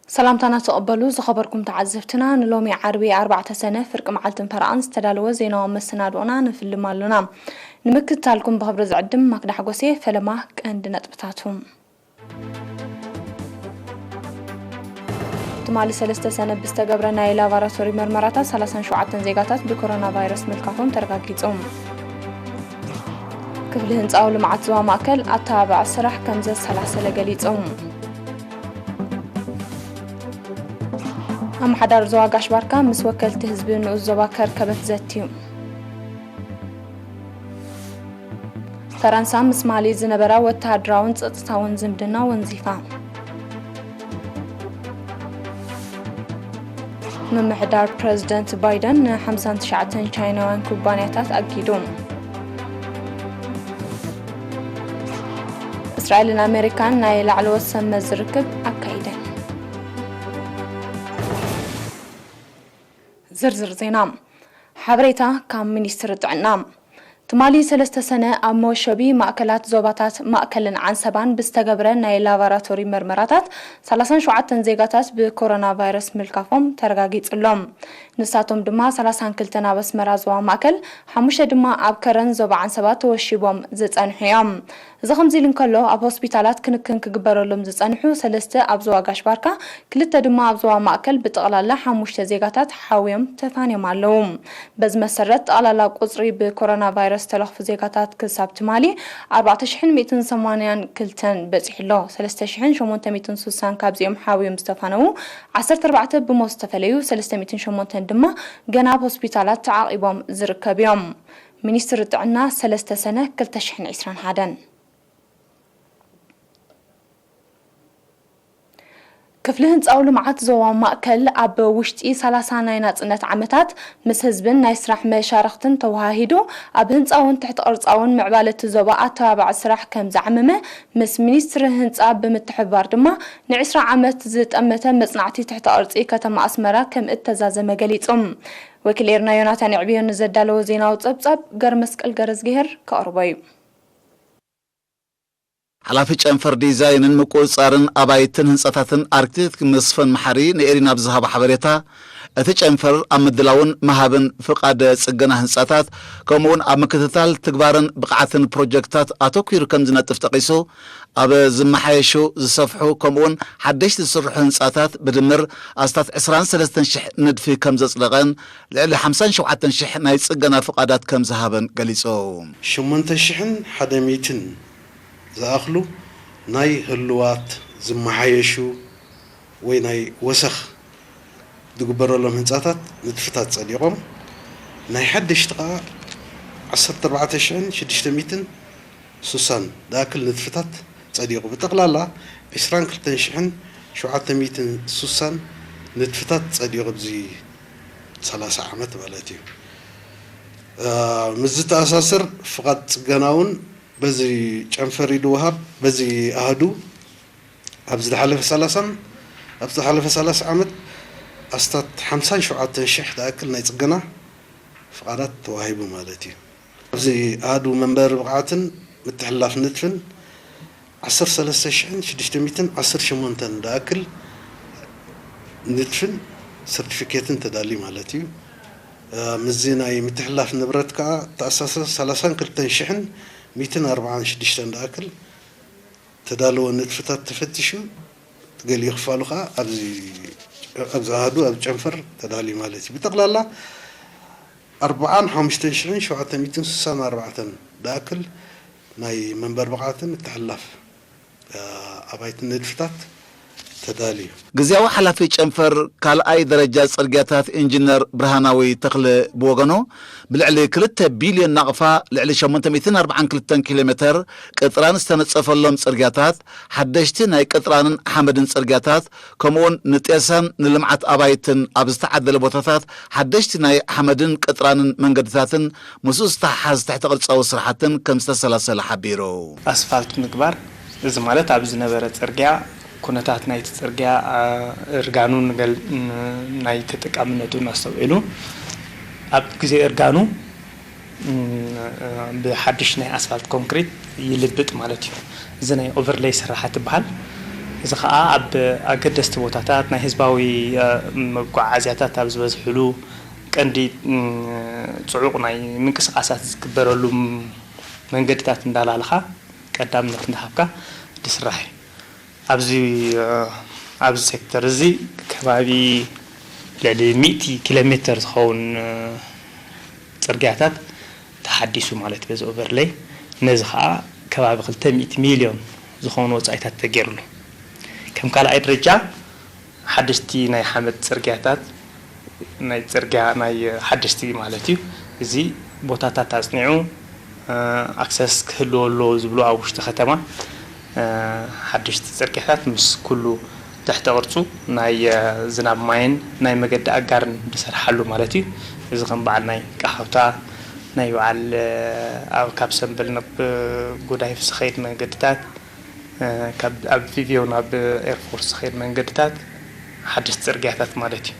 ሰላምታና ተቐበሉ ዝኸበርኩም ተዓዘብትና፣ ንሎሚ ዓርቢ ኣርባዕተ ሰነ ፍርቂ መዓልትን ፈረቓን ዝተዳለወ ዜናዊ መሰናድኦና ንፍልም ኣሎና። ንምክትታልኩም ብኽብሪ ዝዕድም ማክዳ ሓጎሴ። ፈለማ ቀንዲ ነጥብታቱ። ትማሊ ሰለስተ ሰነ ብዝተገብረ ናይ ላቦራቶሪ መርመራታት ሰላሳን ሸውዓተን ዜጋታት ብኮሮና ቫይረስ ምልካፎም ተረጋጊጹ። ክፍሊ ህንፃዊ ልምዓት ዞባ ማእከል ኣተባባዒ ስራሕ ከም ዘሰላሰለ ገሊጹ። ኣመሓዳሪ ዞባ ጋሽ ባርካ ምስ ወከልቲ ህዝቢ ንኡስ ዞባ ከርከበት ዘትዩ። ፈረንሳ ምስ ማሊ ዝነበራ ወተሃደራውን ጸጥታውን ዝምድና ወንዚፋ። ምምሕዳር ፕረዚደንት ባይደን ንሓምሳን ትሽዓተን ቻይናውያን ኩባንያታት ኣጊዱ። እስራኤልን ኣሜሪካን ናይ ላዕለዎት ሰብ መዚ ርክብ ኣካይደን። ዝርዝር ዜና። ሓበሬታ ካብ ሚኒስትሪ ጥዕና። ትማሊ ሰለስተ ሰነ ኣብ መወሸቢ ማእከላት ዞባታት ማእከልን ዓንሰባን ብዝተገብረ ናይ ላቦራቶሪ መርመራታት ሰላሳን ሸውዓተን ዜጋታት ብኮሮና ቫይረስ ምልካፎም ተረጋጊጹሎም። ንሳቶም ድማ ሰላሳን ክልተን ኣብ ኣስመራ ዞባ ማእከል፣ ሓሙሽተ ድማ ኣብ ከረን ዞባ ዓንሰባ ተወሺቦም ዝጸንሑ እዮም። እዚ ከምዚ ኢሉ እንከሎ፣ ኣብ ሆስፒታላት ክንክን ክግበረሎም ዝጸንሑ ሰለስተ ኣብ ዞባ ጋሽ ባርካ፣ ክልተ ድማ ኣብ ዞባ ማእከል ብጠቕላላ ሓሙሽተ ዜጋታት ሓውዮም ተፋንዮም ኣለዉ። በዚ መሰረት፣ ጠቕላላ ቁጽሪ ብኮሮና ቫይረስ ዝተለኽፉ ዜጋታት ክሳብ ትማሊ ኣርባዕተ ሽሕን ሚእትን ሰማንያን ክልተን በጺሑ ኣሎ። ሰለስተ ሽሕን ሸሞንተ ሚእትን ሱሳን ካብዚኦም ሓውዮም ዝተፋነዉ፣ ዓሰርተ ኣርባዕተ ብሞት ዝተፈለዩ፣ ሰለስተ ሚእትን ሸሞንተን ድማ ገና ኣብ ሆስፒታላት ተዓቒቦም ዝርከቡ እዮም። ሚኒስትሪ ጥዕና፣ ሰለስተ ሰነ ክልተ ሽሕን ዕስራን ሓደን። ክፍሊ ህንፃዊ ልምዓት ዞባ ማእከል ኣብ ውሽጢ ሰላሳ ናይ ናፅነት ዓመታት ምስ ህዝብን ናይ ስራሕ መሻርኽትን ተወሃሂዱ ኣብ ህንፃውን ትሕቲ ቅርፃውን ምዕባለ እቲ ዞባ ኣተባባዒ ስራሕ ከም ዝዓመመ ምስ ሚኒስትሪ ህንፃ ብምትሕብባር ድማ ንዕስራ ዓመት ዝጠመተ መፅናዕቲ ትሕቲ ቅርፂ ከተማ ኣስመራ ከም እተዛዘመ ገሊፁ። ወኪል ኤርና ዮናታን የዕብዮ ንዘዳለዎ ዜናዊ ፀብፃብ ገርመስቀል ገረዝግሄር ከቕርቦ እዩ። ሓላፊ ጨንፈር ዲዛይንን ምቁጽጻርን ኣባይትን ህንጻታትን ኣርክቴክት መስፍን መሓሪ ንኤሪና ብዝሃቦ ሓበሬታ፣ እቲ ጨንፈር ኣብ ምድላውን ምሃብን ፍቓድ ጽገና ህንጻታት፣ ከምኡ'ውን ኣብ ምክትታል ትግባርን ብቕዓትን ፕሮጀክትታት ኣተኲሩ ከም ዝነጥፍ ጠቒሱ፣ ኣብ ዝመሓየሹ፣ ዝሰፍሑ፣ ከምኡ'ውን ሓደሽቲ ዝስርሑ ህንጻታት ብድምር ኣስታት ዕስራን ሰለስተን ሽሕ ንድፊ ከም ዘጽደቐን፣ ልዕሊ ሓምሳን ሸውዓተን ሽሕ ናይ ጽገና ፍቓዳት ከም ዝሃበን ገሊጹ። ሸሞንተ ሽሕን ሓደ ሚእትን ዝኣኽሉ ናይ ህሉዋት ዝመሓየሹ ወይ ናይ ወሰኽ ዝግበረሎም ህንጻታት ንድፍታት ጸዲቖም፣ ናይ ሓደሽቲ ከኣ ዓሰርተ ኣርባዕተ ሽሕን ሽዱሽተ ሚእትን ሱሳን ዝኣክል ንድፍታት ጸዲቑ። ብጠቕላላ ዕስራን ክልተን ሽሕን ሸውዓተ ሚእትን ሱሳን ንድፍታት ጸዲቑ ኣብዚ ሰላሳ ዓመት ማለት እዩ። እ፣ ምስ ዝተኣሳሰር ፍቓድ ጽገና እውን በዚ ጨንፈር እዩ ዝወሃብ። በዚ ኣሃዱ ኣብ ዝሓለፈ ሰላሳን ኣብ ዝሓለፈ ሰላሳ ዓመት ኣስታት ሓምሳን ሸውዓተን ሽሕ ዝኣክል ናይ ጽገና ፍቓዳት ተዋሂቡ ማለት እዩ። ኣብዚ ኣሃዱ መንበሪ ብቕዓትን ምትሕልላፍ ንድፍን ዓሰርተ ሰለስተ ሽሕን ሽዱሽተ ሚእትን ዓሰርተ ሸሞንተን ዝኣክል ንድፍን ሰርቲፊኬትን ተዳልዩ ማለት እዩ። እ፣ ምስዚ ናይ ምትሕልላፍ ንብረት ከኣ ተኣሳሰር ሰላሳን ክልተን ሽሕን ሚእትን ኣርባዓን ሽዱሽተን ዝኣክል ተዳለወ ንድፍታት ተፈቲሹ፣ ገሊኡ ክፋሉ ከኣ ኣብዚ፣ ኣብዚ ኣሃዱ ኣብ ጨንፈር ተዳልዩ ማለት እዩ። ብጠቕላላ ኣርባዓን ሓሙሽተን ሽሕን ሸውዓተ ሚእትን ስሳን ኣርባዕተን ዝኣክል ናይ መንበር ብቕዓትን ምትሕልላፍ፣ እ፣ ኣባይትን ንድፍታት ተዳልዩ። ግዝያዊ ሓላፊ ጨንፈር ካልኣይ ደረጃ ጽርግያታት ኢንጂነር ብርሃናዊ ተኽለ ብወገኑ፣ ብልዕሊ ክልተ ቢልዮን ናቕፋ ልዕሊ ሸሞንተ ሚእትን ኣርባዓን ክልተን ኪሎ ሜተር ቅጥራን ዝተነጸፈሎም ጽርግያታት፣ ሓደሽቲ ናይ ቅጥራንን ሓመድን ጽርግያታት፣ ከምኡውን ንጤሳን ንልምዓት ኣባይትን ኣብ ዝተዓደለ ቦታታት ሓደሽቲ ናይ ሓመድን ቅጥራንን መንገድታትን ምስኡ ዝተሓሓዝ ትሕተ ቅርጻዊ ስራሕትን ከም ዝተሰላሰለ ሓቢሩ። ኣስፋልት ምግባር፣ እዚ ማለት ኣብ ዝነበረ ጽርግያ፣ ኩነታት ናይቲ ጽርግያ፣ ኣ፣ እርጋኑን ገል-፣ ን-፣ ናይ ተጠቃምነቱን ኣስተውዒሉ፣ ኣብ ግዜ እርጋኑ፣ ም፣ ብሓድሽ ናይ ኣስፋልት ኮንክሪት ይልብጥ ማለት እዩ። እዚ ናይ ኦቨርሌይ ስራሓት ይበሃል። እዚ ኸኣ ኣብ ኣገደስቲ ቦታታት፣ ናይ ህዝባዊ መጓዓዝያታት ኣብ ዝበዝሕሉ፣ ቀንዲ ጽዑቕ ናይ ምንቅስቓሳት ዝግበረሉ መንገድታት እንዳላልኻ ቀዳምነት እንዳሃብካ ዝስራሕ እዩ። ኣብዚ ኣብዚ ሴክተር እዚ ከባቢ ልዕሊ ሚእቲ ኪሎ ሜተር ዝኸውን ጽርግያታት ተሓዲሱ ማለት እዩ በዚ ኦቨርለይ። ነዚ ኸኣ ከባቢ ክልተ ሚእቲ ሚልዮን ዝኾኑ ወጻኢታት ተገይሩሉ። ከም ካልኣይ ደረጃ ሓደሽቲ ናይ ሓመድ ጽርግያታት፣ ናይ ጽርግያ ናይ ሓደሽቲ ማለት እዩ። እዚ ቦታታት ኣጽኒዑ ኣክሰስ ክህልዎ ኣለዎ ዝብሉ ኣብ ውሽጢ ከተማ ሓደሽቲ ጽርግያታት ምስ ኩሉ ትሕተ ቅርጹ ናይ ዝናብ ማይን ናይ መገዲ ኣጋርን ዝሰርሓሉ ማለት እዩ። እዚ ከም በዓል ናይ ቃሓውታ ናይ በዓል ኣብ ካብ ሰምበል ናብ ጉዳይፍ ዝኸይድ መንገድታት፣ ካብ ኣብ ቪቪዮ ናብ ኤርፎርስ ዝኸይድ መንገድታት ሓደሽቲ ጽርግያታት ማለት እዩ።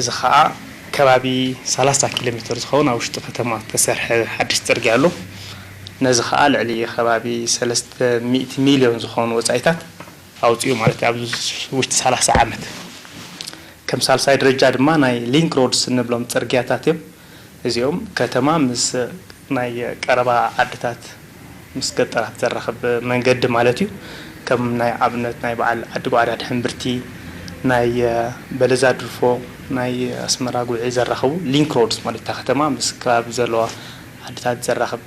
እዚ ኸኣ ከባቢ ሰላሳ ኪሎ ሜተር ዝኸውን ኣብ ውሽጢ ከተማ ዝተሰርሐ ሓድሽ ጽርግያ ኣሎ። ነዚ ኸኣ ልዕሊ ከባቢ ሰለስተ ሚእቲ ሚልዮን ዝኾኑ ወጻኢታት ኣውጺኡ ማለት እዩ፣ ኣብ ውሽጢ ሰላሳ ዓመት። ከም ሳልሳይ ደረጃ ድማ ናይ ሊንክ ሮድስ እንብሎም ጽርግያታት እዮም። እዚኦም ከተማ ምስ ናይ ቀረባ ዓድታት ምስ ገጠራት ዘራኽብ መንገዲ ማለት እዩ። ከም ናይ ኣብነት ናይ በዓል ዓዲ ጓዕዳድ ሕምብርቲ፣ ናይ በለዛ ድርፎ፣ ናይ ኣስመራ ጉዒ ዘራኽቡ ሊንክ ሮድስ ማለት እታ ከተማ ምስ ከባቢ ዘለዋ ዓድታት ዘራኽብ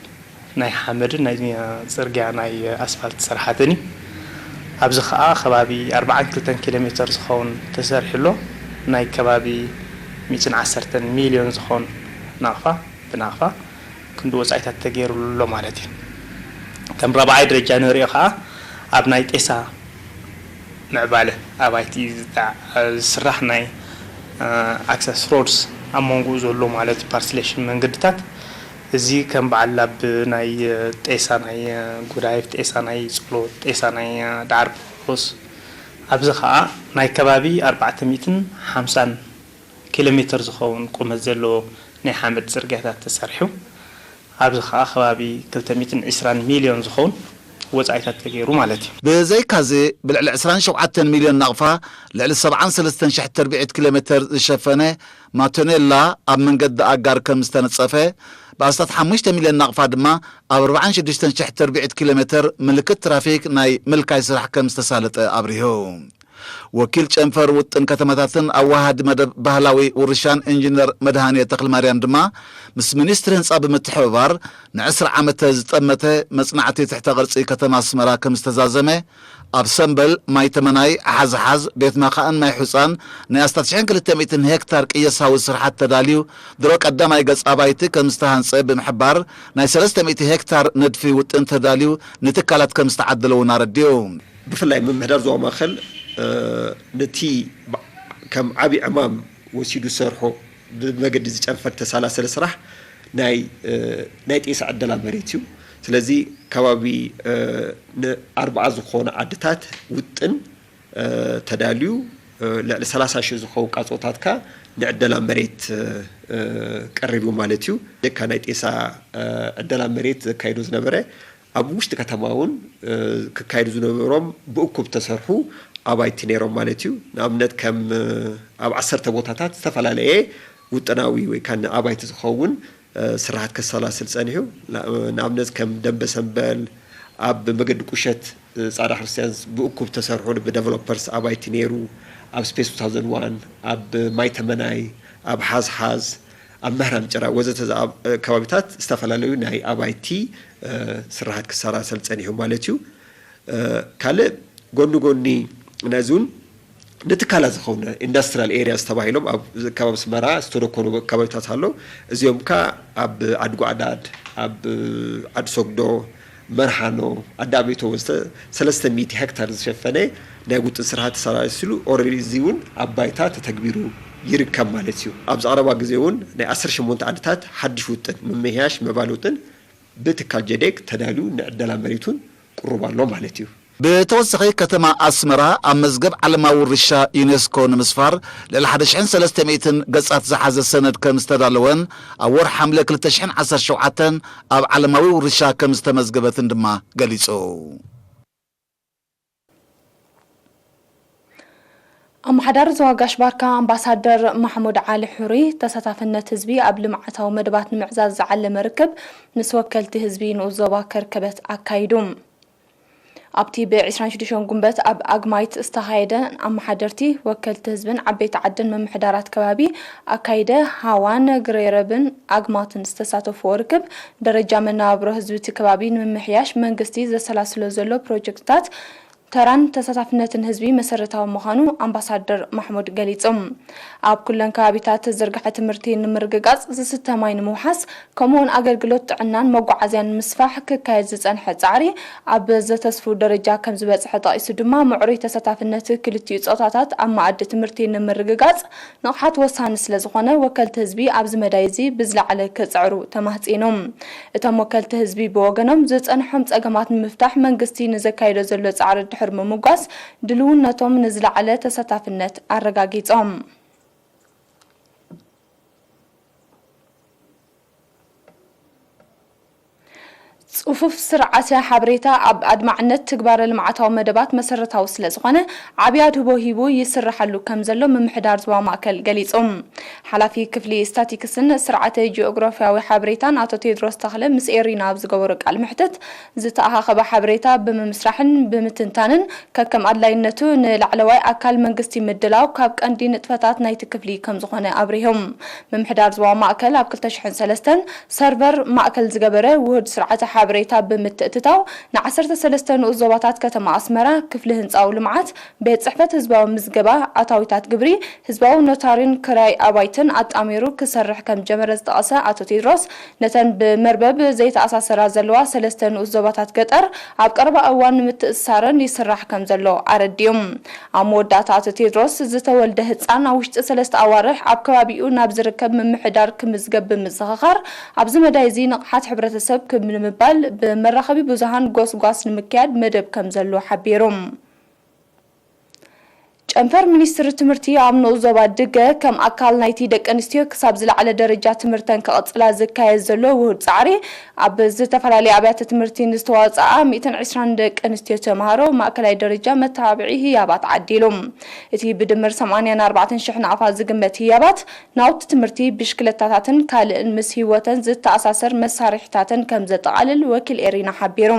ናይ ሓመድን ናይ ጽርግያ ናይ ኣስፋልት ስራሓትን እዩ። ኣብዚ ኸኣ ከባቢ ኣርባዓን ክልተን ኪሎ ሜተር ዝኸውን ተሰሪሑ ኣሎ። ናይ ከባቢ ሚእትን ዓሰርተን ሚልዮን ዝኾን ናቕፋ ብናቕፋ ክንዲ ወጻኢታት ተገይሩሉ ኣሎ ማለት እዩ። ከም ራብዓይ ደረጃ ንሪኦ ኸኣ ኣብ ናይ ጤሳ ምዕባለ ኣባይቲ ዝጣ- ዝስራሕ ናይ ኣክሰስ ሮድስ ኣብ መንጎኡ ዘሎ ማለት ፓርሲሌሽን መንገድታት እዚ ከም በዓል ኣብ ናይ ጤሳ ናይ ጉዳይፍ ጤሳ ናይ ጸሎት ጤሳ ናይ ዳዓር ጳውሎስ ኣብዚ ኸኣ ናይ ከባቢ ኣርባዕተ ሚእትን ሓምሳን ኪሎ ሜተር ዝኸውን ቁመት ዘለዎ ናይ ሓመድ ጽርግያታት ተሰሪሑ ኣብዚ ኸኣ ከባቢ ክልተ ሚእትን ዕስራን ሚልዮን ዝኸውን ወጻኢታት ተገይሩ ማለት እዩ። ብዘይካዚ ብልዕሊ ዕስራን ሸውዓተን ሚልዮን ናቕፋ ልዕሊ ሰብዓን ሰለስተን ሽሕ ትርብዒት ኪሎ ሜተር ዝሸፈነ ማቶኔላ ኣብ መንገዲ ኣጋር ከም ዝተነጸፈ ብኣስታት ሓሙሽተ ሚልዮን ናቕፋ ድማ ኣብ ኣርባዓን ሽዱሽተን ሽሕ ትርብዒት ኪሎ ሜተር ምልክት ትራፊክ ናይ ምልካይ ስራሕ ከም ዝተሳለጠ ኣብሪሁ። ወኪል ጨንፈር ውጥን ከተማታትን ኣዋሃዲ መደብ ባህላዊ ውርሻን ኢንጂነር መድሃኔ ተኽልማርያም ድማ ምስ ሚኒስትሪ ህንፃ ብምትሕብባር ንዕስራ ዓመተ ዝጠመተ መፅናዕቲ ትሕተ ቅርፂ ከተማ ኣስመራ ከም ዝተዛዘመ ኣብ ሰምበል ማይ ተመናይ ሓዝሓዝ ቤት መኻእን ማይ ሑፃን ናይ ኣስታት ሽሕን ክልተ ሚእትን ሄክታር ቅየሳዊ ስርሓት ተዳልዩ ድሮ ቀዳማይ ገፅ ኣባይቲ ከም ዝተሃንፀ ብምሕባር ናይ ሰለስተ ሚእቲ ሄክታር ንድፊ ውጥን ተዳልዩ ንትካላት ከም ዝተዓደለ እውን ኣረዲኡ። ብፍላይ ምምሕዳር ዞባ ማእኸል ነቲ ከም ዓብዪ ዕማም ወሲዱ ዝሰርሖ ብመገዲ ዝጨንፈር ተሳላሰለ ስራሕ ናይ ናይ ጤሳ ዕደላ መሬት እዩ። ስለዚ ከባቢ ንኣርባዓ ዝኾኑ ዓድታት ውጥን ተዳልዩ ልዕሊ ሰላሳ ሺህ ዝኸውን ቃጾታትካ ንዕደላ መሬት ቀሪቡ ማለት እዩ። ደካ ናይ ጤሳ ዕደላ መሬት ዘካይዶ ዝነበረ ኣብ ውሽጢ ከተማ እውን ክካየዱ ዝነበሮም ብእኩብ ተሰርሑ ኣባይቲ ነይሮም ማለት እዩ። ንኣብነት ከም ኣብ ዓሰርተ ቦታታት ዝተፈላለየ ውጥናዊ ወይ ከዓ ንኣባይቲ ዝኸውን ስራሓት ከሰላስል ጸኒሑ። ንኣብነት ከም ደንበ ሰንበል ኣብ መገዲ ቁሸት ጻዕዳ ክርስቲያን ብእኩብ ተሰርሑ ብደቨሎፐርስ ኣባይቲ ነይሩ። ኣብ ስፔስ ቱ ታውዘንድ ዋን ኣብ ማይ ተመናይ ኣብ ሓዝሓዝ ኣብ ምህራም ጭራ ወዘተ ከባቢታት ዝተፈላለዩ ናይ ኣባይቲ ስራሓት ክሰላሰል ጸኒሑ ማለት እዩ። ካልእ ጎኒ ጎኒ ነዚ እውን ንትካላት ዝኸውን ኢንዳስትሪያል ኤሪያስ ተባሂሎም ኣብ ከባቢ ኣስመራ ዝተደኮኑ ከባቢታት ኣሎ። እዚኦም ከ ኣብ ዓዲ ጓዕዳድ፣ ኣብ ዓዲ ሶግዶ፣ መርሃኖ፣ ዓዲ ኣቤቶ ወዘተ ሰለስተ ሚእቲ ሄክታር ዝሸፈነ ናይ ውጥን ስራሕቲ ተሰላሲሉ ኦረዲ እዚ እውን ኣብ ባይታ ተተግቢሩ ይርከብ ማለት እዩ። ኣብዚ ቀረባ ግዜ እውን ናይ ዓሰርተ ሸሞንተ ዓድታት ሓድሽ ውጥን ምምሕያሽ ምዕባለ ውጥን ብትካል ጀዴክ ተዳልዩ ንዕደላ መሬት እውን ቅሩብ ኣሎ ማለት እዩ። ብተወሳኺ ከተማ ኣስመራ ኣብ መዝገብ ዓለማዊ ውርሻ ዩኔስኮ ንምስፋር ልዕሊ ሓደ ሽሕን ሰለስተ ሚእትን ገጻት ዝሓዘ ሰነድ ከም ዝተዳለወን ኣብ ወርሒ ሓምለ ክልተ ሽሕን ዓሰርተ ሸውዓተን ኣብ ዓለማዊ ውርሻ ከም ዝተመዝገበትን ድማ ገሊጹ። ኣመሓዳሪ ዞባ ጋሽ ባርካ ኣምባሳደር ማሕሙድ ዓሊ ሑሪ፣ ተሳታፍነት ህዝቢ ኣብ ልምዓታዊ መደባት ንምዕዛዝ ዝዓለመ ርክብ ምስ ወከልቲ ህዝቢ ንኡስ ዞባ ከርከበት ኣካይዱ። ኣብቲ ብ ዕስራን ሽዱሽተን ጉንበት ኣብ ኣግማይት ዝተኻየደ፣ ኣመሓደርቲ፣ ወከልቲ ህዝብን ዓበይቲ ዓድን ምምሕዳራት ከባቢ ኣካይደ ሃዋን ግሬረብን ኣግማትን ዝተሳተፍዎ ርክብ፣ ደረጃ መነባብሮ ህዝቢ እቲ ከባቢ ንምምሕያሽ መንግስቲ ዘሰላስሎ ዘሎ ፕሮጀክትታት ተራን ተሳታፍነትን ህዝቢ መሰረታዊ ምዃኑ ኣምባሳደር ማሕሙድ ገሊጹ። ኣብ ኩለን ከባቢታት ዝተዘርግሐ ትምህርቲ ንምርግጋጽ፣ ዝስተ ማይ ንምውሓስ፣ ከምኡውን ኣገልግሎት ጥዕናን መጓዓዝያን ንምስፋሕ ክካየድ ዝጸንሐ ጻዕሪ ኣብ ዘተስፉ ደረጃ ከም ዝበጽሐ ጠቒሱ ድማ፣ ምዕሩይ ተሳታፍነት ክልቲኡ ጾታታት ኣብ መኣዲ ትምህርቲ ንምርግጋጽ ንቕሓት ወሳኒ ስለ ዝኾነ፣ ወከልቲ ህዝቢ ኣብዚ መዳይ እዚ ብዝለዓለ ክጽዕሩ ተማህጺኑ። እቶም ወከልቲ ህዝቢ ብወገኖም፣ ዝጸንሖም ጸገማት ንምፍታሕ መንግስቲ ንዘካይዶ ዘሎ ጻዕሪ ድሕሪ ምምጓስ፣ ድልውነቶም ንዝለዓለ ተሳታፍነት ኣረጋጊጾም። ጽፉፍ ስርዓተ ሓበሬታ ኣብ ኣድማዕነት ትግባረ ልምዓታዊ መደባት መሰረታዊ ስለ ዝኾነ፣ ዓብይ ኣድህቦ ሂቡ ይስራሓሉ ከም ዘሎ ምምሕዳር ዞባ ማእከል ገሊጹ። ሓላፊ ክፍሊ ስታቲክስን ስርዓተ ጂኦግራፍያዊ ሓበሬታን ኣቶ ቴድሮስ ተኽለ ምስ ኤሪና ኣብ ዝገበሮ ቃለ መሕትት፣ ዝተኣኻኸበ ሓበሬታ ብምምስራሕን ብምትንታንን፣ ከከም ኣድላይነቱ ንላዕለዋይ ኣካል መንግስቲ ምድላው ካብ ቀንዲ ንጥፈታት ናይቲ ክፍሊ ከም ዝኾነ ኣብሪሆም። ምምሕዳር ዞባ ማእከል ኣብ ክልተ ሽሕን ሰለስተን ሰርቨር ማእከል ዝገበረ ውሁድ ስርዓተ ሓበሬታ ብምትእትታው፣ ን ዓሰርተ ሰለስተ ንኡስ ዞባታት ከተማ ኣስመራ፣ ክፍሊ ህንጻዊ ልምዓት፣ ቤት ጽሕፈት ህዝባዊ ምዝገባ ኣታዊታት ግብሪ፣ ህዝባዊ ኖታሪን ክራይ ኣባይትን ኣጣሚሩ ክሰርሕ ከም ዝጀመረ ዝጠቐሰ ኣቶ ቴድሮስ፣ ነተን ብመርበብ ዘይተኣሳሰራ ዘለዋ ሰለስተ ንኡስ ዞባታት ገጠር ኣብ ቀረባ እዋን ንምትእስሳረን ይስራሕ ከም ዘሎ ኣረዲኡ። ኣብ መወዳእታ ኣቶ ቴድሮስ፣ ዝተወልደ ህጻን ኣብ ውሽጢ ሰለስተ ኣዋርሕ ኣብ ከባቢኡ ናብ ዝርከብ ምምሕዳር ክምዝገብ ብምዝኽኻር፣ ኣብዚ መዳይ እዚ ንቕሓት ሕብረተሰብ ክብ ንምባል ብመራኸቢ ብዙሃን ጎስጓስ ንምክያድ መደብ ከም ዘሎ ሓቢሩ። ጨንፈር ሚኒስትሪ ትምህርቲ ኣብ ንኡስ ዞባ ድገ፣ ከም ኣካል ናይቲ ደቂ ኣንስትዮ ክሳብ ዝለዓለ ደረጃ ትምህርተን ክቕጽላ ዝካየድ ዘሎ ውሁድ ጻዕሪ፣ ኣብ ዝተፈላለዩ ኣብያተ ትምህርቲ ንዝተዋጽኣ ሚእትን ዕስራን ደቂ ኣንስትዮ ተምሃሮ ማእከላይ ደረጃ መተባብዒ ህያባት ዓዲሉ። እቲ ብድምር ሰማንያን ኣርባዕተን ሽሕ ናቕፋ ዝግመት ህያባት፣ ናውቲ ትምህርቲ፣ ብሽክለታታትን ካልእን ምስ ህይወተን ዝተኣሳሰር መሳርሒታትን ከም ዘጠቓልል ወኪል ኤሪና ሓቢሩ።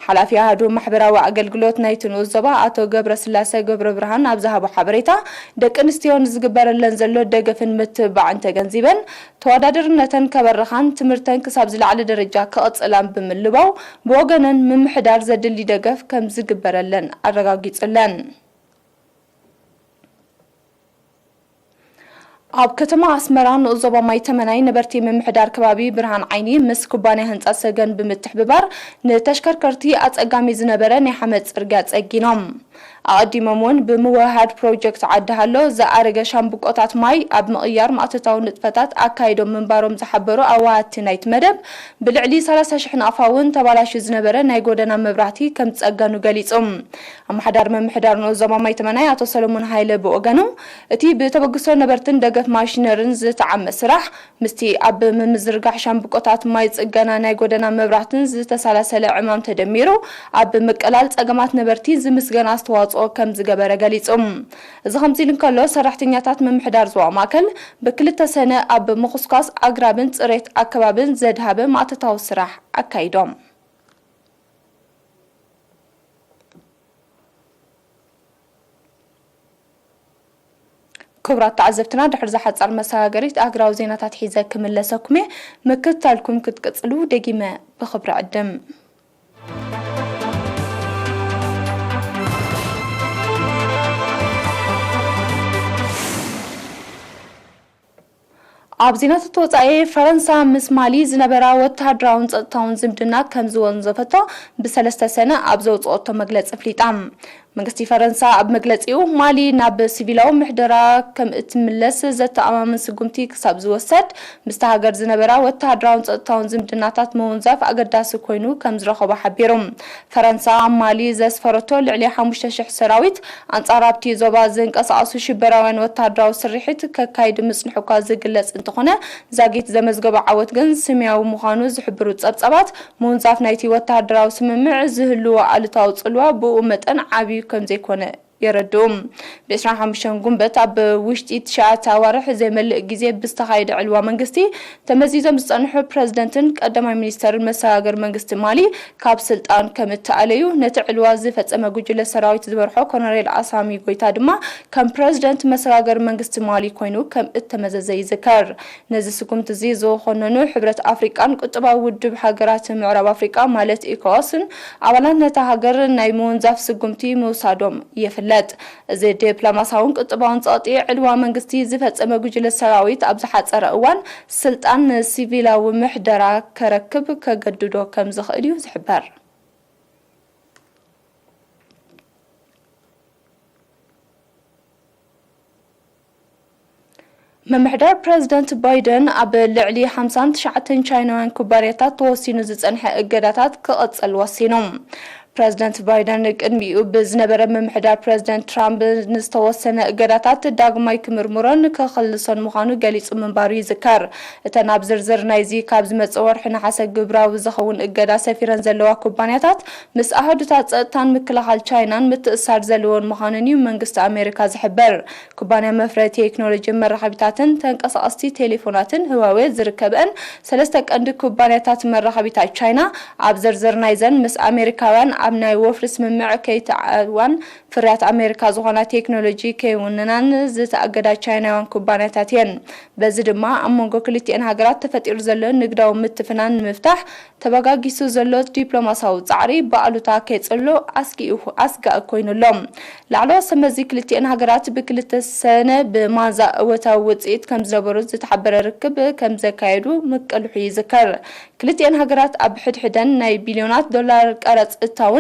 ሓላፊ ኣሃዱ ማሕበራዊ ኣገልግሎት ናይቲ ንኡስ ዞባ ኣቶ ገብረስላሰ ገብረብርሃን ኣብ ዝሃቦ ሓበሬታ፣ ደቂ ኣንስትዮ ንዝግበረለን ዘሎ ደገፍን ምትብባዕን ተገንዚበን፣ ተወዳዳርነተን ከበርኻን ትምህርተን ክሳብ ዝለዓለ ደረጃ ክቕጽላን ብምልባው፣ ብወገነን ምምሕዳር ዘድሊ ደገፍ ከም ዝግበረለን ኣረጋጊጹለን። ኣብ ከተማ ኣስመራ ንኡስ ዞባ ማይ ተመናይ ነበርቲ ምምሕዳር ከባቢ ብርሃን ዓይኒ ምስ ኩባንያ ህንጻ ሰገን ብምትሕብባር ንተሽከርከርቲ ኣጸጋሚ ዝነበረ ናይ ሓመድ ጽርግያ ጸጊኖም። ኣቐዲሞም እውን ብምውህሃድ ፕሮጀክት ዓዲ ሃሎ ዝኣረገ ሻምብቆታት ማይ ኣብ ምቕያር ማእቶታዊ ንጥፈታት ኣካይዶም ምንባሮም ዝሓበሩ ኣዋሃድቲ ናይቲ መደብ፣ ብልዕሊ ሰላሳ ሽሕ ናቕፋ እውን ተባላሹ ዝነበረ ናይ ጎደና መብራህቲ ከም ዝጸገኑ ገሊጹ። ኣመሓዳሪ ምምሕዳር ንኡስ ዞባ ማይ ተመናይ ኣቶ ሰለሞን ሃይለ ብወገኑ፣ እቲ ብተበግሶ ነበርትን ደገፍ ማሽነርን ዝተዓመ ስራሕ፣ ምስቲ ኣብ ምምዝርጋሕ ሻምብቆታት ማይ፣ ጽገና ናይ ጎደና መብራህትን ዝተሳላሰለ ዕማም ተደሚሩ፣ ኣብ ምቅላል ጸገማት ነበርቲ ዝምስገን ኣስተዋጽኦ ከም ዝገበረ ገሊጹ። እዚ ከምዚ ኢሉ እንከሎ፣ ሰራሕተኛታት ምምሕዳር ዞባ ማእከል ብክልተ ሰነ ኣብ ምኹስኳስ ኣግራብን ጽሬት ኣከባብን ዘድሃበ ማእቶታዊ ስራሕ ኣካይዶም። ክቡራት ተዓዘብትና፣ ድሕሪ እዛ ሓጻር መሰጋገሪት ኣህጉራዊ ዜናታት ሒዘ ክምለሰኩም እየ። ምክትታልኩም ክትቅጽሉ ደጊመ ብኽብሪ ዕድም። ኣብ ዜናታት ወጻኢ፣ ፈረንሳ ምስ ማሊ ዝነበራ ወተሃደራውን ጸጥታውን ዝምድና ከም ዝወንዘፈቶ ብሰለስተ ሰነ ኣብ ዘውጽኦቶ መግለጺ ኣፍሊጣ። መንግስቲ ፈረንሳ ኣብ መግለጺኡ፣ ማሊ ናብ ሲቪላዊ ምሕደራ ከም እትምለስ ዘተኣማምን ስጉምቲ ክሳብ ዝወሰድ፣ ምስታ ሃገር ዝነበራ ወተሃደራውን ጸጥታውን ዝምድናታት ምውንዛፍ ኣገዳሲ ኮይኑ ከም ዝረኸቦ ሓቢሩ። ፈረንሳ ኣብ ማሊ ዘስፈረቶ ልዕሊ ሓሙሽተ ሽሕ ሰራዊት፣ ኣንጻር ኣብቲ ዞባ ዝንቀሳቐሱ ሽበራውያን ወተሃደራዊ ስርሒት ከካይድ ምጽንሑ እኳ ዝግለጽ እንተኾነ፣ ዛጊት ዘመዝገቦ ዓወት ግን ስምያዊ ምዃኑ ዝሕብሩ ጸብጻባት፣ ምውንዛፍ ናይቲ ወተሃደራዊ ስምምዕ ዝህልዎ ኣሉታዊ ጽልዋ ብኡ መጠን ዓብዩ ከም ዘይኮነ የረድኡ። ብ ዕስራን ሓሙሽተን ጉንበት ኣብ ውሽጢ ትሽዓተ ኣዋርሕ ዘይመልእ ግዜ ብዝተኻየደ ዕልዋ መንግስቲ ተመዚዞም ዝጸንሑ ፕረዚደንትን ቀዳማይ ሚኒስተርን መሰጋገሪ መንግስቲ ማሊ ካብ ስልጣን ከም እተኣለዩ፣ ነቲ ዕልዋ ዝፈጸመ ጉጅለ ሰራዊት ዝመርሖ ኮሎኔል ኣሳሚ ጎይታ ድማ ከም ፕረዚደንት መሰጋገሪ መንግስቲ ማሊ ኮይኑ ከም እተመዘዘ ይዝከር። ነዚ ስጉምቲ እዚ ዝኾነኑ ሕብረት ኣፍሪቃን ቁጠባዊ ውድብ ሃገራት ምዕራብ ኣፍሪቃ ማለት ኢኮዋስን ኣባላት ነታ ሃገር ናይ ምውንዛፍ ስጉምቲ ምውሳዶም ይፍለጥ። እዚ ዲፕሎማሳውን ቁጠባውን ጸቕጢ ዕልዋ መንግስቲ ዝፈጸመ ጉጅለ ሰራዊት ኣብ ዝሓጸረ እዋን ስልጣን ንሲቪላዊ ምሕደራ ከረክብ ከገድዶ ከም ዝኽእል እዩ ዝሕበር። ምምሕዳር ፕረዚደንት ባይደን ኣብ ልዕሊ ሓምሳን ትሽዓተን ቻይናውያን ኩባንያታት ተወሲኑ ዝጸንሐ እገዳታት ክቕጽል ወሲኑ። ፕረዚደንት ባይደን ቅድሚኡ ብዝነበረ ምምሕዳር ፕረዚደንት ትራምፕ ንዝተወሰነ እገዳታት ዳግማይ ክምርምሮን ክኽልሶን ምዃኑ ገሊጹ ምንባሩ ይዝከር። እተን ኣብ ዝርዝር ናይዚ ካብ ዝመጽእ ወርሒ ነሓሰ ግብራዊ ዝኸውን እገዳ ሰፊረን ዘለዋ ኩባንያታት ምስ ኣሃዱታት ጸጥታን ምክልኻል ቻይናን ምትእስሳር ዘለወን ምዃነን እዩ መንግስቲ ኣሜሪካ ዝሕብር። ኩባንያ መፍረይ ቴክኖሎጂን መራኸቢታትን ተንቀሳቐስቲ ቴሌፎናትን ህዋዌ ዝርከበን ሰለስተ ቀንዲ ኩባንያታት መራኸቢታት ቻይና ኣብ ዝርዝር ናይዘን ምስ ኣሜሪካውያን ኣብ ናይ ወፍሪ ስምምዕ ከይተዓዋን ፍርያት ኣሜሪካ ዝኾና ቴክኖሎጂ ከይውንናን ዝተኣገዳ ቻይናውያን ኩባንያታት እየን። በዚ ድማ ኣብ መንጎ ክልቲኤን ሃገራት ተፈጢሩ ዘሎ ንግዳዊ ምትፍናን ንምፍታሕ ተበጋጊሱ ዘሎ ዲፕሎማሳዊ ጻዕሪ ብኣሉታ ከይጽሎ ኣስጊኡ ኣስጋኢ ኮይኑ ኣሎ። ላዕለዎት ሰመዚ ክልቲኤን ሃገራት ብክልተ ሰነ ብማንዛ እወታዊ ውጽኢት ከም ዝነበሩ ዝተሓበረ ርክብ ከም ዘካየዱ ምቅልሑ ይዝከር። ክልቲኤን ሃገራት ኣብ ሕድሕደን ናይ ቢልዮናት ዶላር ቀረጽ እታውን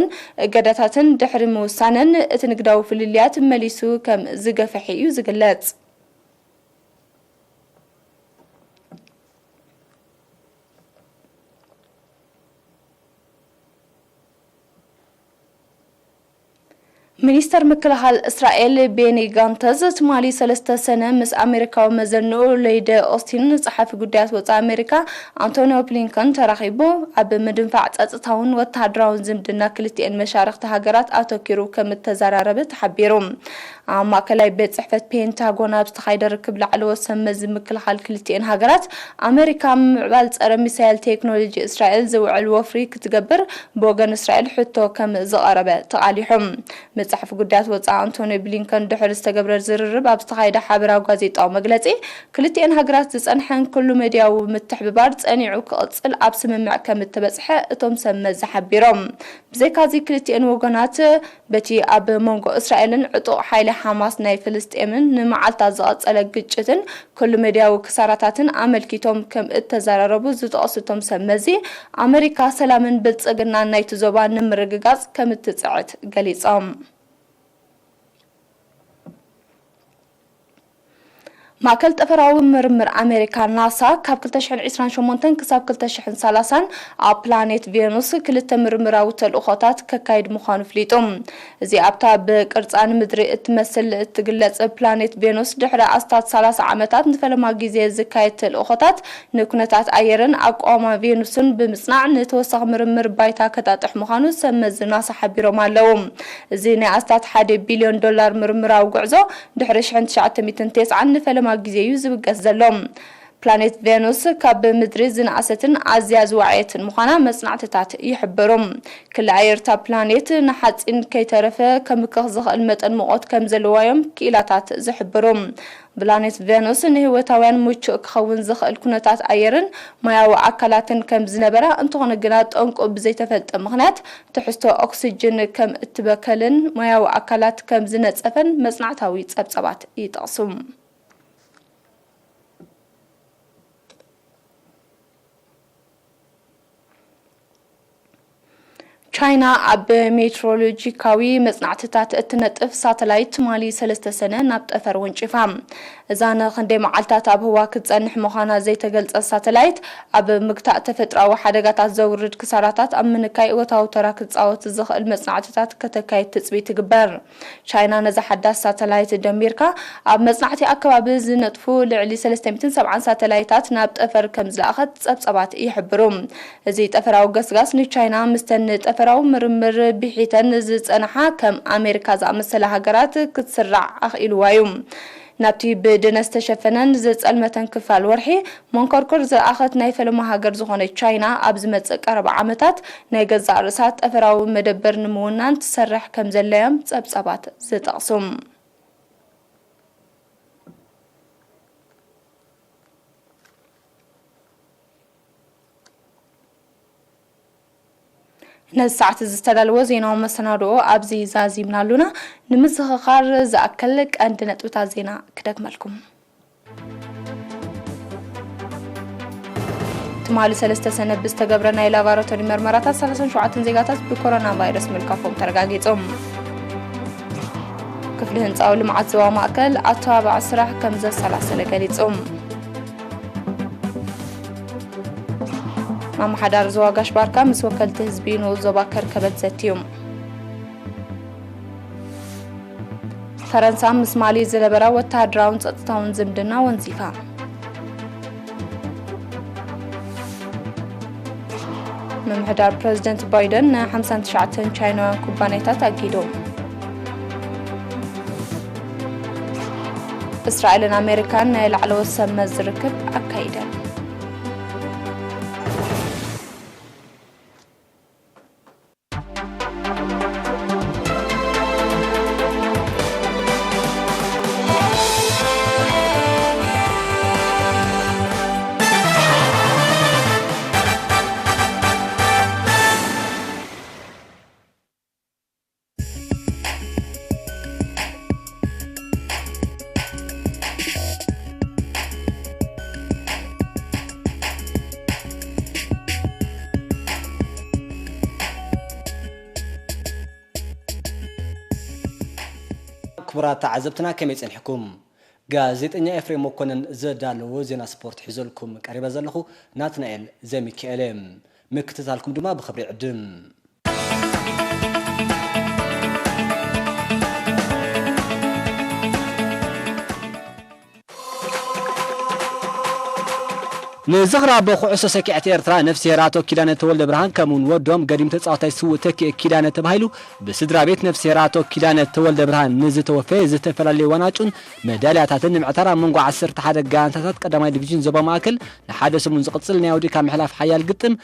እገዳታትን ድሕሪ ምውሳነን እቲ ንግዳዊ ፍልልያት መሊሱ ከም ዝገፈሐ እዩ ዝግለጽ። ሚኒስተር ምክልኻል እስራኤል ቤኒ ጋንተዝ ትማሊ ሰለስተ ሰነ ምስ ኣሜሪካዊ መዘንኡ ሎይድ ኦስቲን ጸሓፊ ጉዳያት ወጻኢ ኣሜሪካ ኣንቶኒዮ ብሊንከን ተራኺቡ ኣብ ምድንፋዕ ጸጥታውን ወተሃደራውን ዝምድና ክልቲኤን መሻርኽቲ ሃገራት ኣተኪሩ ከም እተዘራረበ ተሓቢሩ። ኣብ ማእከላይ ቤት ጽሕፈት ፔንታጎን ኣብ ዝተኻየደ ርክብ ላዕለዎት ሰብ መዚ ምክልኻል ክልቲኤን ሃገራት ኣሜሪካ ምምዕባል ጸረ ሚሳይል ቴክኖሎጂ እስራኤል ዝውዕል ወፍሪ ክትገብር ብወገን እስራኤል ሕቶ ከም ዝቐረበ ተቓሊሑ። ምስ ጸሓፊ ጉዳያት ወጻኢ ኣንቶኒ ብሊንከን ድሕሪ ዝተገብረ ዝርርብ ኣብ ዝተኻየደ ሓበራዊ ጋዜጣዊ መግለጺ፣ ክልቲኤን ሃገራት ዝጸንሐን ኩሉ መድያዊ ምትሕብባር ጸኒዑ ክቕጽል ኣብ ስምምዕ ከም እተበጽሐ እቶም ሰብ መዚ ሓቢሮም። ብዘይካዚ ክልቲኤን ወገናት በቲ ኣብ መንጎ እስራኤልን ዕጡቕ ሓይሊ ሓማስ ናይ ፍልስጤምን ንመዓልታት ዝቐጸለ ግጭትን ኩሉ መድያዊ ክሳራታትን ኣመልኪቶም ከም እተዘራረቡ ዝጠቐሱ እቶም ሰብ መዚ፣ ኣመሪካ ሰላምን ብልጽግናን ናይቲ ዞባ ንምርግጋጽ ከም እትጽዕት ገሊጾም። ማእከል ጠፈራዊ ምርምር ኣሜሪካ ናሳ ካብ ክልተ ሽሕን ዕስራን ሸሞንተን ክሳብ ክልተ ሽሕን ሰላሳን ኣብ ፕላኔት ቬኑስ ክልተ ምርምራዊ ተልእኾታት ከካይድ ምዃኑ ኣፍሊጡ። እዚ ኣብታ ብቅርጻ ንምድሪ እትመስል እትግለጽ ፕላኔት ቬኑስ ድሕሪ ኣስታት ሰላሳ ዓመታት ንፈለማ ግዜ ዝካየድ ተልእኾታት ንኩነታት ኣየርን ኣቃውማ ቬኑስን ብምጽናዕ ንተወሳኺ ምርምር ባይታ ከጣጥሕ ምዃኑ ሰብ መዚ ናሳ ሓቢሮም ኣለዉ። እዚ ናይ ኣስታት ሓደ ቢልዮን ዶላር ምርምራዊ ጉዕዞ ድሕሪ ሽሕን ትሽዓተ ሚእትን ተስዓን ንፈለማ ግዜ እዩ ዝብገስ ዘሎ። ፕላኔት ቬኑስ ካብ ምድሪ ዝነኣሰትን ኣዝያ ዝወዓየትን ምዃና መጽናዕትታት ይሕብሩ። ክሊ ኣየር እታ ፕላኔት ንሓጺን ከይተረፈ ከምክኽ ዝኽእል መጠን ሙቐት ከም ዘለዋ እዮም ክኢላታት ዝሕብሩ። ፕላኔት ቬኑስ ንህይወታውያን ምቹእ ክኸውን ዝኽእል ኩነታት ኣየርን ማያዊ ኣካላትን ከም ዝነበራ፣ እንተኾነ ግና ጠንቁ ብዘይተፈልጠ ምኽንያት ትሕዝቶ ኦክስጅን ከም እትበከልን ማያዊ ኣካላት ከም ዝነጸፈን መጽናዕታዊ ጸብጻባት ይጠቕሱ። ቻይና ኣብ ሜትሮሎጂካዊ መጽናዕትታት እትነጥፍ ሳተላይት ትማሊ ሰለስተ ሰነ ናብ ጠፈር ወንጪፋ። እዛ ንኽንደይ መዓልታት ኣብ ህዋ ክትጸንሕ ምዃና ዘይተገልጸት ሳተላይት፣ ኣብ ምግታእ ተፈጥሮኣዊ ሓደጋታት ዘውርድ ክሳራታት ኣብ ምንካይ እወታዊ ተራ ክጻወት ዝኽእል መጽናዕትታት ከተካይድ ትጽቢት ትግበር። ቻይና ነዛ ሓዳስ ሳተላይት ደሚርካ ኣብ መጽናዕቲ ኣከባቢ ዝነጥፉ ልዕሊ ሰለስተ ሚእትን ሰብዓን ሳተላይታት ናብ ጠፈር ከም ዝለኣኸት ጸብጻባት ይሕብሩ። እዚ ጠፈራዊ ገስጋስ ንቻይና ምስተን ንጠፈር ወታደራዊ ምርምር ብሒተን ዝጸንሓ ከም ኣሜሪካ ዝኣመሰላ ሃገራት ክትስራዕ ኣኽኢልዋ እዩ። ናብቲ ብድነ ዝተሸፈነን ዝጸልመተን ክፋል ወርሒ፣ መንኮርኮር ዝኣኸት ናይ ፈለማ ሃገር ዝኾነት ቻይና፣ ኣብ ዝመጽእ ቀረባ ዓመታት ናይ ገዛእ ርእሳ ጠፈራዊ መደበር ንምውናን ትሰርሕ ከም ዘላ እዮም ጸብጻባት ዝጠቕሱ። ነዚ ሰዓት እዚ ዝተዳለወ ዜናዊ መሰናድኦ ኣብዚ ዛዚምና ኣሉና። ንምዝኽኻር ዝኣክል ቀንዲ ነጥብታት ዜና ክደግመልኩም። ትማሊ ሰለስተ ሰነ ብዝተገብረ ናይ ላቫሮቶሪ መርመራታት ሰላሳን ሸውዓተን ዜጋታት ብኮሮና ቫይረስ ምልካፎም ተረጋጊጾም። ክፍሊ ህንፃዊ ልምዓት ዞባ ማእከል ኣተባባዒ ስራሕ ከም ዘሰላሰለ ገሊጹ። ኣመሓዳሪ ዞባ ጋሽ ባርካ ምስ ወከልቲ ህዝቢ ንኡስ ዞባ ከርከበት ዘትዩ። ፈረንሳ ምስ ማሊ ዝነበራ ወተሃደራውን ጸጥታውን ዝምድና ወንዚፋ። ምምሕዳር ፕረዚደንት ባይደን ን ሓምሳን ትሽዓተን ቻይናውያን ኩባንያታት ኣጊዱ። እስራኤልን ኣሜሪካን ናይ ላዕለዎት ሰብ መዚ ርክብ ኣካይደን። ክቡራት ተዓዘብትና ከመይ ጸኒሕኩም? ጋዜጠኛ ኤፍሬም መኮነን ዘዳለዎ ዜና ስፖርት ሒዘልኩም ቀሪበ ዘለኹ ናትናኤል ዘሚካኤል እየ። ምክትታልኩም ድማ ብኽብሪ ይዕድም። ንዝኽሪ ኣቦ ኩዕሶ ሰኪዐት ኤርትራ ነፍስሄር ኣቶ ኪዳነ ተወልደ ብርሃን ከምኡውን ወዶም ገዲም ተጻዋታይ ስዉእ ተኪኤ ኪዳነ ተባሂሉ ብስድራ ቤት ነፍስሄር ኣቶ ኪዳነ ተወልደ ብርሃን ንዝተወፈየ ዝተፈላለዩ ዋንጫን መዳልያታትን ንምዕታር ኣብ መንጎ ዓሰርተ ሓደ ጋንታታት ቀዳማይ ዲቪዥን ዞባ ማእከል ንሓደ ሰሙን ዝቕጽል ናይ ኣውዲካ ምሕላፍ ሓያል ግጥም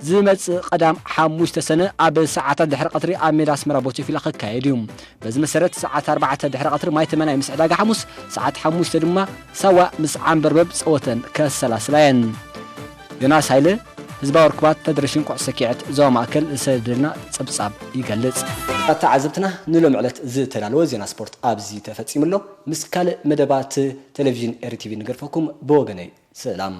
ዝመጽእ ቀዳም ሓሙሽተ ሰነ ኣብ ሰዓታት ድሕሪ ቀትሪ ኣብ ሜዳ ኣስመራ ቦቸፊላ ክካየድ እዩ። በዚ መሰረት ሰዓት ኣርባዕተ ድሕሪ ቀትሪ ማይ ተመናይ ምስ ዕዳጋ ሓሙስ፣ ሰዓት ሓሙሽተ ድማ ሳዋ ምስ ዓንበርበብ ጸወተን ከሰላስላ እየን። ዮናስ ሃይለ፣ ህዝባዊ ርክባት ፈደረሽን ኩዕሶ ሰኪዐት ዞባ ማእከል ዝሰደደልና ጸብጻብ ይገልጽ። ተዓዘብትና ንሎሚ ዕለት ዝተዳለወ ዜና ስፖርት ኣብዚ ተፈጺሙ ኣሎ። ምስ ካልእ መደባት ቴሌቪዥን ኤሪ ቲቪ ንገድፈኩም። ብወገነይ ሰላም።